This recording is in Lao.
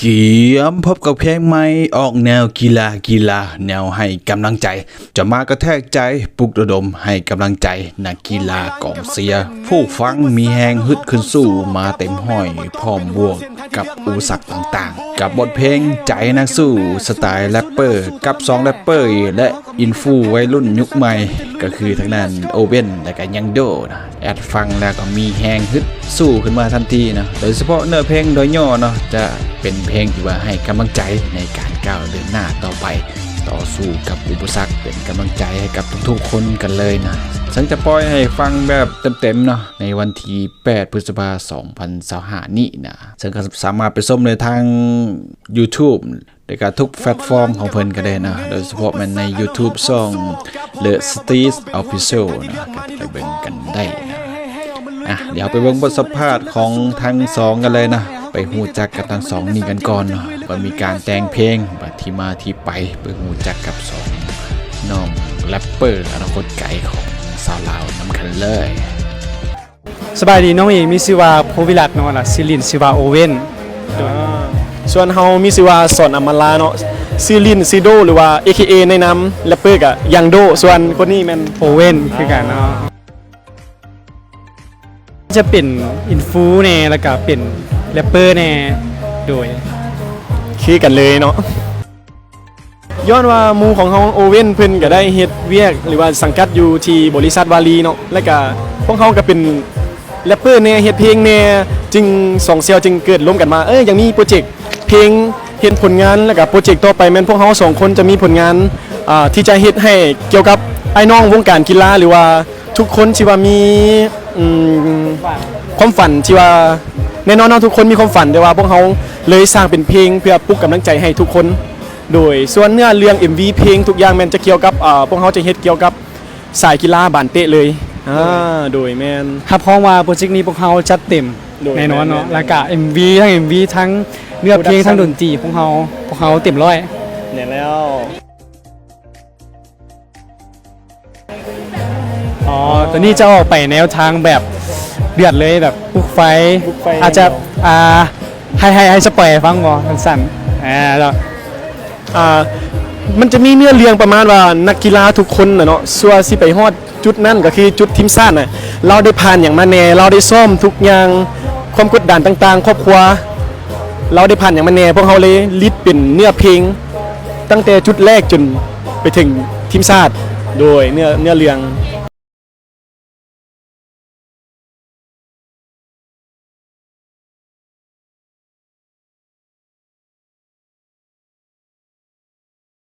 ກຽມພົບກັບເພງໃໝ່ອອກແນວກິລາໆ ແນວໃຫ້ກຳລັງໃຈ ຈະມາກະແທກໃຈ ປຸກລະດົມໃຫ້ກຳລັງໃຈນັກກິລາ ກອງເຊຍ ຜູ້ຟັງມີແຮງຮຶດຂຶ້ນສູ້ມາເຕັມຮ້ອຍ ພ້ອມບວກກັບອຸປະສັກຕ່າງໆ ກັບບົດເພງໃຈນັກສູ້ສະໄຕແຣັບເປີ ກັບສອງແຣັບເປີ ແລະ ອິນຟູໄວລຸ້ນຍຸກໃໝ່ ກໍຄືທາງດ້ານໂອເວັນ ແລະ ກໍຍັງໂດນະ ແອັດຟັງແລ້ວກໍມີແຮງຮຶດສູ້ຂຶ້ນມາທັນທີເນາະ. ໂດຍສະເພາະເນື້ອເພງໂດຍຫຍໍ້ເນາະ ຈະເປັນເພງທີ່ວ່າໃຫ້ກຳລັງໃຈໃນການກ້າວເດີນໜ້າຕໍ່ໄປ ຕໍ່ສູ້ກັບອຸປະສັກ ເປັນກຳລັງໃຈໃຫ້ກັບທຸກໆຄົນກັນເລີຍນະ. ເຊິ່ງຈະປ່ອຍໃຫ້ຟັງແບບເຕັມໆເນາະ ໃນວັນທີແປດ ພຶດສະພາ ສອງພັນຊາວຫ້ານີ້ນະ. ເຊິ່ງກໍສາມາດໄປຊົມໄດ້ທາງ YouTube ແລ້ວກໍທຸກແພລດຟອມຂອງເພິ່ນກໍໄດ້ນະ ໂດຍສະເພາະແມ່ນໃນ YouTube ຊ່ອງ The Street Official ນະ ກໍໄປເບິ່ງກັນໄດ້ນະ. ອ່ະ ດຽວໄປເບິ່ງບົດສຳພາດຂອງທັງສອງກັນເລີຍນະ ໄປຮູ້ຈັກກັບທັງສອງນີ້ກັນກ່ອນເນາະ ວ່າມີການແຕ່ງເພງ ວ່າທີ່ມາທີ່ໄປ ໄປຮູ້ຈັກກັບສອງນ້ອງແຣັບເປີອະນາຄົດໄກຂອງຊາວລາວນຳກັນເລີຍ. ສະບາຍດີ ນ້ອງເອງມີຊື່ວ່າພູວິລັດເນາະ ລະຊື່ຫຼິ້ນຊື່ວ່າໂອເວັນ. ໂດຍ ອ່າ ສ່ວນເຮົາມີຊື່ວ່າສອນອຳມາລາເນາະ ຊື່ຫຼິ້ນຊື່ໂດ ຫຼືວ່າ ເອ ເຄ ເອ ໃນນາມແຣັບເປີກະຍັງໂດ ສ່ວນຄົນນີ້ແມ່ນໂອເວັນຄືກັນເນາະ. ຈະເປັນອິນຟູແດ່ ແລ້ວກະເປັນແຣັບເປີແດ່. ໂດຍ ຄືກັນເລີຍເນາະ. ຍ້ອນວ່າໝູ່ຂອງເຮົາໂອເວັນ ເພິ່ນກະໄດ້ເຮັດວຽກ ຫຼືວ່າສັງກັດຢູ່ທີ່ບໍລິສັດວາລີເນາະ ແລ້ວກະພວກເຮົາກະເປັນແຣັບເປີແດ່ ເຮັດເພງແດ່ ຈຶ່ງສອງແຊວຈຶ່ງເກີດລົມກັນວ່າ ເອີ ຢາກມີໂປຣເຈັກເພງ ເຮັດຜົນງານ ແລ້ວກະໂປຣເຈັກຕໍ່ໄປແມ່ນພວກເຮົາສອງຄົນຈະມີຜົນງານ ອ່າ ທີ່ຈະເຮັດໃຫ້ກ່ຽວກັບອ້າຍນ້ອງວົງການກິລາ ຫຼືວ່າ ທຸກຄົນທີ່ວ່າມີ ອືມ ຄວາມຝັນທີ່ວ່າ ແນ່ນອນເນາະ ທຸກຄົນມີຄວາມຝັນ ແຕ່ວ່າພວກເຮົາເລີຍສ້າງເປັນເພງເພື່ອປຸກກຳລັງໃຈໃຫ້ທຸກຄົນ. ໂດຍ ສ່ວນເນື້ອເລື່ອງເອັມວີເພງທຸກຢ່າງແມ່ນຈະກ່ຽວກັບ ເອີ ພວກເຮົາຈະເຮັດກ່ຽວກັບສາຍກິລາບານເຕະເລີຍ. ອ່າ ໂດຍ ແມ່ນ ຮັບຮອງວ່າໂປຣເຈັກນີ້ພວກເຮົາຈັດເຕັມ ໂດຍ ແນ່ນອນເນາະ ແມ່ນໆໆ ແລ້ວກະເອັມວີ ທັງເອັມວີ ທັງເນື້ອເພງ ໂປຣດັກຊັນ ທັງດົນຕີ ພວກເຮົາ ພວກເຮົາເຕັມຮ້ອຍ. ແມ່ນແລ້ວ. ອໍ ໂຕນີ້ຈະອອກໄປແນວທາງແບບເດືອດເລີຍ ແບບປຸກໄຟ ປຸກໄຟ ອາດຈະ ອ່າ ໃຫ້ ໃຫ້ ໃຫ້ສະປອຍໃຫ້ຟັງບໍ່ ສັ້ນໆ ອ່າ ແລ້ວ ອ່າ ມັນຈະມີເນື້ອເລື່ອງປະມານວ່າ ນັກກິລາທຸກຄົນນະເນາະ ຊົ່ວຊິໄປຮອດຈຸດນັ້ນ ກໍຄືຈຸດທີມຊາດນະ ລາວໄດ້ຜ່ານຫຍັງມາແດ່ ລາວໄດ້ຊ້ອມທຸກຢ່າງ ຄວາມກົດດັນຕ່າງໆ ຄອບຄົວ ລາວໄດ້ຜ່ານຫຍັງມາແດ່ ພວກເຮົາເລີຍລິດເປັນເນື້ອເພງ ຕັ້ງແຕ່ຈຸດແລກຈົນໄປເຖິງທີມຊາດ. ໂດຍ ເນື້ອ ເນື້ອເລື່ອງ